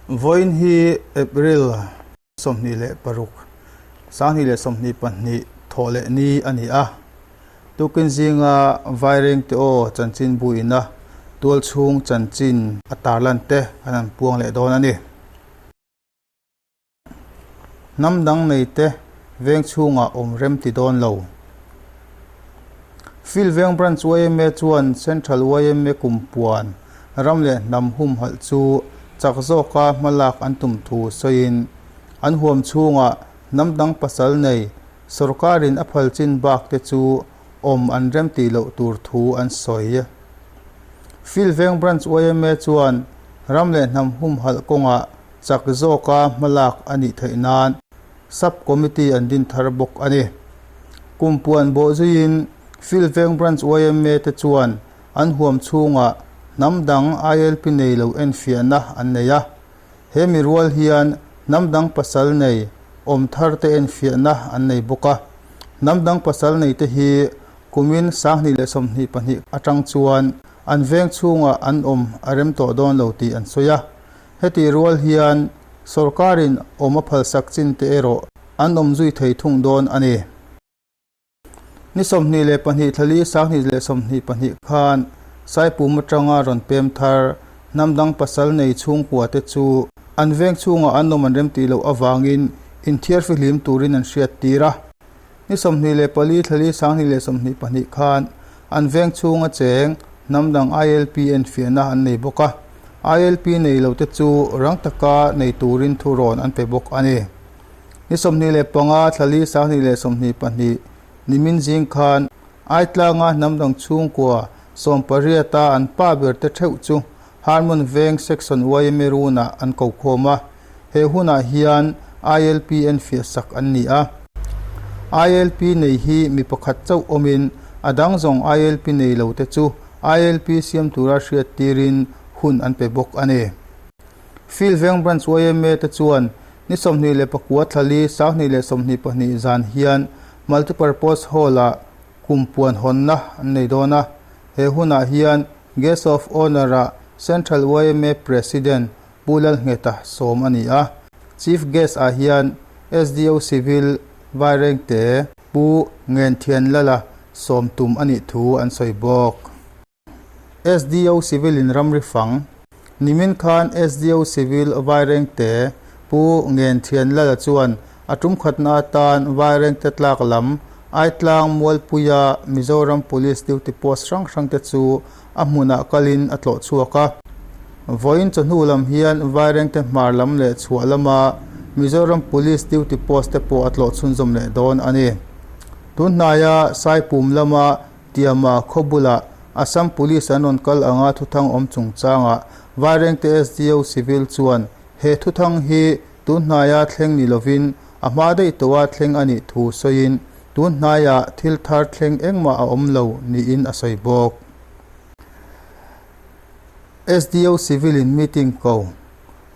Vawiin hi April 26, 2022 thawh leh ni a ni a. Tukin zinga Vairengte aw chanchinbu ina tualchhung chanchin a tarlan te an han puang leh dawn a ni. Hnam dang neite veng chhungah awm rem ti dawn lo. Field Veng Branch yma chuan Central yma kumpuan ram leh hnam humhalh chu chak zawka hmalak an tum thu sawiin an huam chhungah hnam dang pasal nei sawrkarin a phal chin bak te chu awm an rem tih loh tur thu an sawi. Field Veng Branch yma chuan ram leh hnam humhalh kawngah chak zawka hmalak a nih theih nan Sub Committee an din thar bawk a ni. Kum puan bawh zuiin Field Veng Branch yma te chuan an huam chhungah hnam dang ILP nei lo enfiahna an nei a. He mi rual hian hnam dang pasal nei awm thar te enfiahna an nei bawk a. Hnam dang pasal nei te hi kumin 2022 atang chuan an veng chhungah an awm a rem tawh dawn lo tih an sawi a. Hetih rual hian sawrkarin awm a phalsak chin te erawh an awm zui thei thung dawn a ni. Ni 22 thlali 2022 khan Saipum atanga rawn pem thar hnam dang pasal nei chhungkua te chu an veng chhungah an awm an remtih loh avangin inthiar fihlim turin an hriat tir a. Ni 24 thlali 2022 khan an veng chhunga cheng hnam dang ILP enfiahna an nei bawk a, ILP nei lo te chu rang taka nei turin thurawn an pe bawk a ni. Ni 25 thlali 2022 nimin zing khan Aitlanga hnam dang chhungkua 18 a an pa ber te theuh chu Harmon Veng Section yma runah an ko khawm a, he hunah hian ILP enfiah sak an ni a. ILP nei hi mi pakhat chauh awmin a dang zawng ILP nei lo te chu ILP siam tura hriat tirin hun an pe bawk a ni. Field Veng Branch yma te chuan ni 29 thlali 2022 zan hian Multipurpose Hall-ah kum puan hawnna an nei dawn a, he hunah hian Guest of Honour-ah Central yma President Pu Lalngheta sawm a ni a, Chief Guest-ah hian SDO Civil Vairengte Pu Ngenthianlala sawm tum a nih thu an sawi bawk. SDO Civil in ramri fang. Nimin khan SDO Civil Vairengte Pu Ngenthianlala chuan a tum khatna atan Vairengte tlak lam Aitlang Mualpuia Mizoram Police duty post hrang hrangte chu a hmunah kalin a tlawh chhuak a. Vawiin chawhnu lam hian Vairengte hmar lam leh chhuah lama Mizoram Police duty post te pawh a tlawh chhunzawm leh dawn a ni. Tunhnaia Saipum lama Tiama khaw bulah Assam Police an rawn kal anga thuthang awm chungchangah Vairengte SDO Civil chuan he thuthang hi tunhnaia thleng ni lovin a hma daih tawha thleng a nih thu sawiin tunhnaiah thil thar thleng engmah a awm lo niin a sawi bawk. SDO Civil in meeting ko.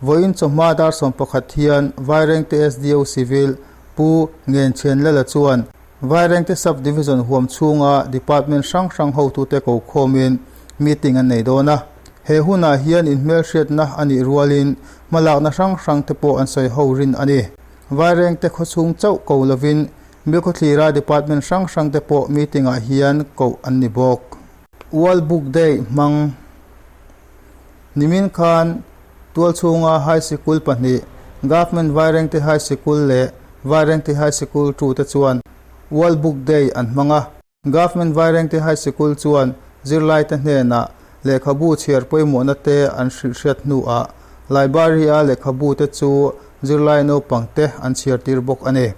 Vawiin chawhma dar 11 hian Vairengte SDO Civil Pu Ngenchhianlala chuan Vairengte Sub Division huam chhunga Department hrang hrang hotute ko khawmin meeting an nei dawn a. He hunah hian inhmelhriatna a nih rualin hmalakna hrang hrang te pawh an sawi ho rin a ni. Vairengte khawchhung chauh ko lovin Bilkhawthlira Department hrang hrang te pawh meeting ah hian koh an ni bawk. World Book Day hmang nimin khan tualchhunga high sikul pahnih Government Vairengte High Sikul leh Vairengte High Sikul tu te chuan World Book Day an hmang a. Government Vairengte High Sikul chuan zirlaite hnenah lehkhabu chhiar pawimawhna te an hrilhhriat hnuah library-a lehkhabu te chu zirlai naupang te an chhiar tir bawk a ni.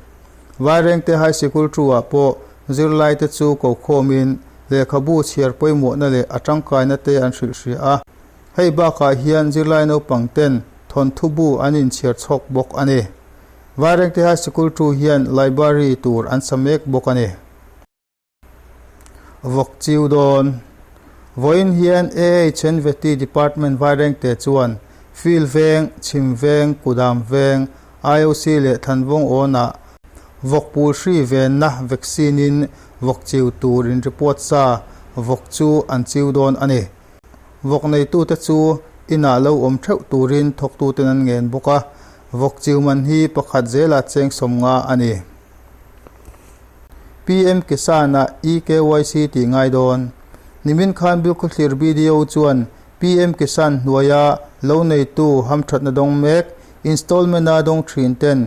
Vairengte High Sikul tu ah pawh zirlaite chu kokhawmin lehkhabu chhiar pawimawhna leh a tangkaina te an hrilh hria a. Hei bakah hian zirlai naupang ten thawnthu bu an inchhiar chhawk bawk a ni. Vairengte High Sikul tu hian library tur an sa mek bawk a ni. Vawk chiu dawn. Vawiin hian AHNVT Department Vairengte chuan Field Veng, Chhim Veng, Kudam Veng, IOC leh Thanvawng awnah vawk pul hri venna vaccine in vawk chiu tur in report sa vawk chu an chiu dawn a ni. Vawk neitute chu inah lo awm theuh turin thawktuten an ngen bawk a, vawk chiu man hi pakhat zela cheng 50 a ni. PM Kisan-a eKYC tih ngai dawn. Nimin khan Bilkhawthlir BDO chuan PM Kisan hnuaia lo neitu hamthatna dawng mek, installment-a dawng thin ten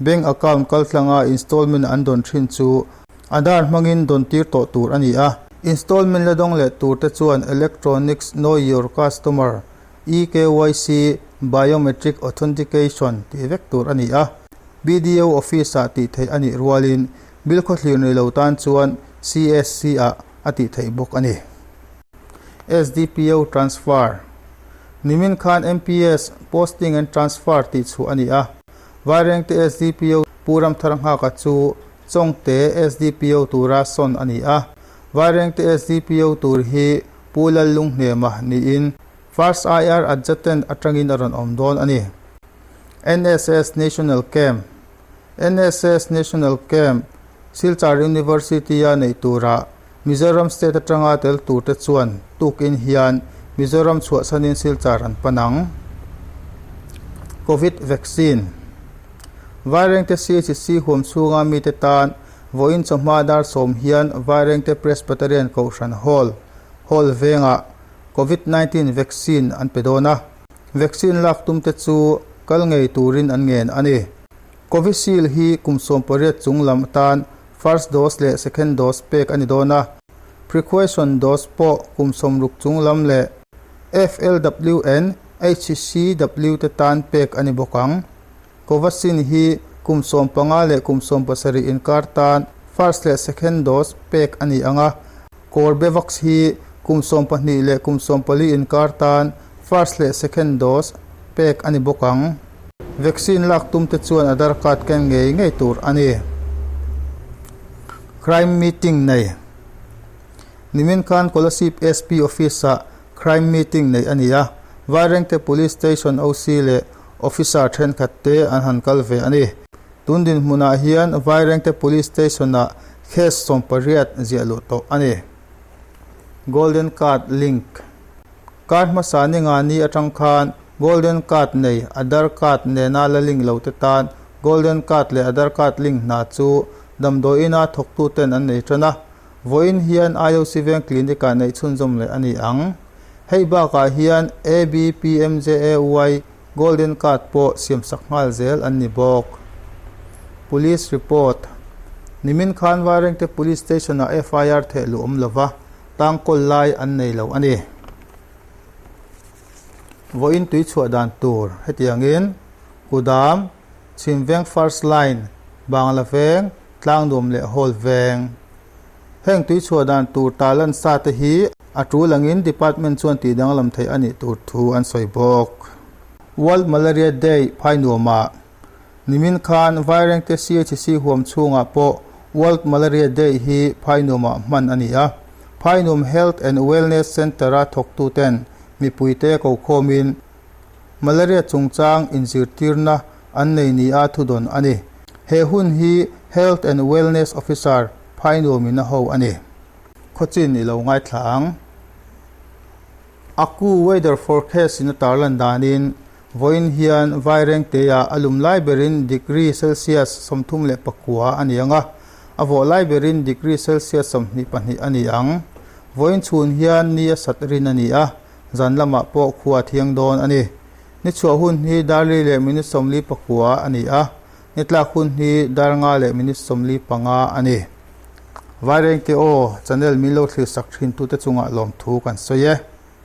bank account kaltlanga installment an dawn thin chu Aadhaar hmangin dawn tir tawh tur a ni a. Installment la dawng leh tur te chuan Electronics Know Your Customer, eKYC, Biometric Authentication tih vek tur a ni a. BDO Office-ah tih theih a nih rualin bill khawthlir nei lo tan chuan CSC-ah a tih theih bawk a ni. SDPO Transfer Nimin khan MPS Posting and Transfer tih chhuah a ni a. Vairengte SDPO Pu Ramthar Nghaka chu Chawngte SDPO tura sawn a ni a. Vairengte SDPO tur hi Pu Lallunghnema niin First IR Adjutant atangin a rawn awm dawn a ni. NSS National Camp NSS National Camp Silchar University-a neih turah Mizoram State atanga tel turte chuan tukin hian Mizoram chhuahchhanin Silchar an pan ang. Covid Vaccine Vairengte CHC huam chhunga mite tan vawiin chawhma dar sawm hian Vairengte Presbyterian Kohhran Hall Hall vengah Covid 19 Vaccine an pe dawn a. Vaccine lak tumte chu kal ngei turin an ngen a ni. Covishield hi kum 18 chung lam atan first dose leh second dose pek a ni dawn a, precaution dose pawh kum 60 chung lam leh FLWN, HCW te tan pek a ni bawk ang. Covaxin hi kum 15 leh kum 17 inkar tan first leh second dose pek a ni ang a, Corbevax hi kum 12 leh kum 14 inkar tan first leh second dose pek a ni bawk ang. Vaccine lak tum te chuan Aadhaar card ken ngei ngei tur a ni. Crime meeting nei Nimin khan Kolasib SP office-ah crime meeting neih a ni a, Vairengte Police Station OC leh officer thenkhat te an han kal ve a ni. Tun dinhmunah hian Vairengte Police Station-ah case 18 ziah luh tawh a ni. Golden Card link Kar hmasa ni nga ni atang khan Golden Card nei Aadhaar Card nena la link lo te tan Golden Card leh Aadhaar Card link hna chu damdawiina thawktuten an nei tan a. Vawiin hian IOC Veng Clinic-ah neih chhunzawm leh a ni ang. Hei bakah hian ABPMJAY Golden Card pawh siamsak nghal zel an ni bawk. Police report Nimin khan Vairengte Police Station-ah FIR theh luh awm lova, tangkawl lai an nei lo a ni. Vawiin tui chhuah dan tur hetiangin Kudam, Chhimveng First Line, Bangla Veng, Tlangnuam leh Hall Veng. Heng tui chhuah dan tur tarlan sa te hi a tul angin department chuan tih danglam theih a nih tur thu an sawi bawk. World Malaria Day phai nuamah nimin khan Vairengte CHC huam chhungah pawh World Malaria Day hi phai nuamah hman a ni a. Phainuam Health and Wellness Centre-a thawktuten mipuite kokhawmin Malaria chungchang inzirtirna an nei nia thudawn a ni. He hun hi Health and Wellness Officer Phainuamin a ho a ni. Khawchin i lo ngaithla ang. Aku weather forecast in a tarlan danin vawiin hian Vairengtea a lum lai berin degree Celsius 39 a ni ang a, a vawh lai berin degree Celsius 22 a ni ang. Vawiin chhun hian ni a sat rin a ni a, zan lamah pawh khua a thiang dawn a ni. Ni chhuah hun hi dar li leh minute 49 a ni a, ni tlak hun hi dar nga leh minute 45 a ni. Vairengte aw, channel min lo thlir sak thin tute chungah lawmthu kan sawi e.